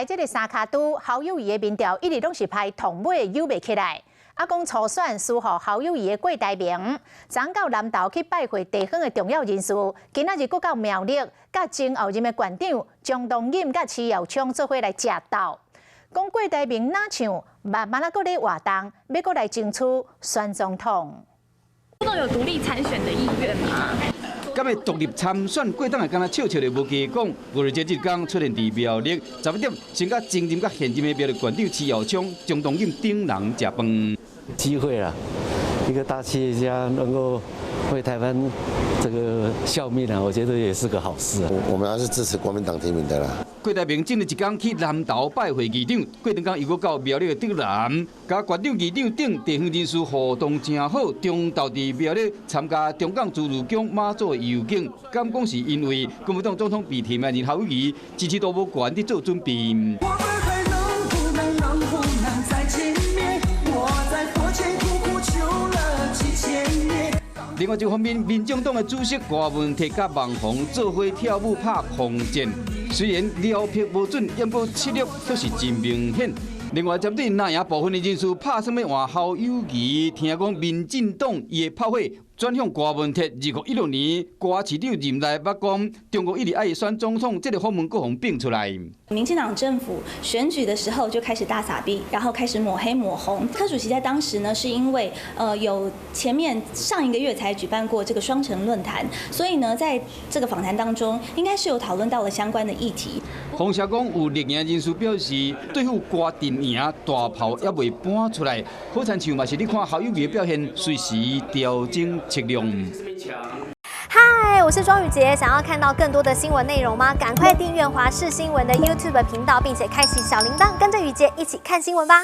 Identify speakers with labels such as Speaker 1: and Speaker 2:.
Speaker 1: 排這个三跤拄，侯友宜的民調一直攏是排頭尾扭袂起來。啊，講初選輸予侯友宜的郭台銘，昨到南投去拜會地方的重要人士，今仔日閣到苗栗，佮前後任的縣長張東錦佮徐耀昌做伙來食晝。講郭台銘若像慢慢仔閣咧活動，欲閣來爭取選總統。
Speaker 2: 都有獨立參選的意願嗎？
Speaker 3: 敢會獨立參選，郭董會敢若笑笑的無加講。5月這日工出現佇苗栗，11點先佮前任佮現任的苗栗縣長徐耀昌、張東錦等人食飯。
Speaker 4: 機會啊，一個大企業家能夠為台灣這個效命啊，我覺得也是個好事。
Speaker 5: 我們還是支持國民黨提名的啦。
Speaker 3: 郭台銘前日一工去南投拜會議長，過兩工又閣到苗栗的竹南，佮縣長、議長等地方人士互動誠好，中晝佇苗栗參加中港侏儒宮媽祖的遊行，敢講是因為國民黨總統被提名人侯友宜支持度無懸，佇做準備。
Speaker 6: 我們還能不能能不能再見面？我在佛前苦苦求了幾千年。
Speaker 3: 另外一方面，民眾黨的主席柯文哲佮網紅做伙跳舞拍空戰，雖然撩拍無準，不過策略卻是真明顯。另外，針對藍營部分的人士拍算欲換侯友宜，聽講民進黨伊的炮火轉向柯文哲。2016年柯市長任內捌講中國一直愛選總統，這個訪問閣予變出來。
Speaker 7: 民進黨政府選舉的時候就開始大撒幣，然後開始抹黑抹紅。柯主席在當時呢，是因為有前面上一個月才舉辦過這個雙城論壇，所以呢，在這個訪談當中，應該是有討論到了相關的議題。
Speaker 3: 馮社講有綠營人士表示，對付柯陣營大炮猶未搬出來，好親像嘛是你看侯友宜的表現，隨時調整策略。
Speaker 8: 嗨，我是莊宇傑，想要看到更多的新聞內容嗎？趕快訂閱華視新聞的 YouTube 頻道，並且開啟小鈴鐺，跟着宇傑一起看新聞吧。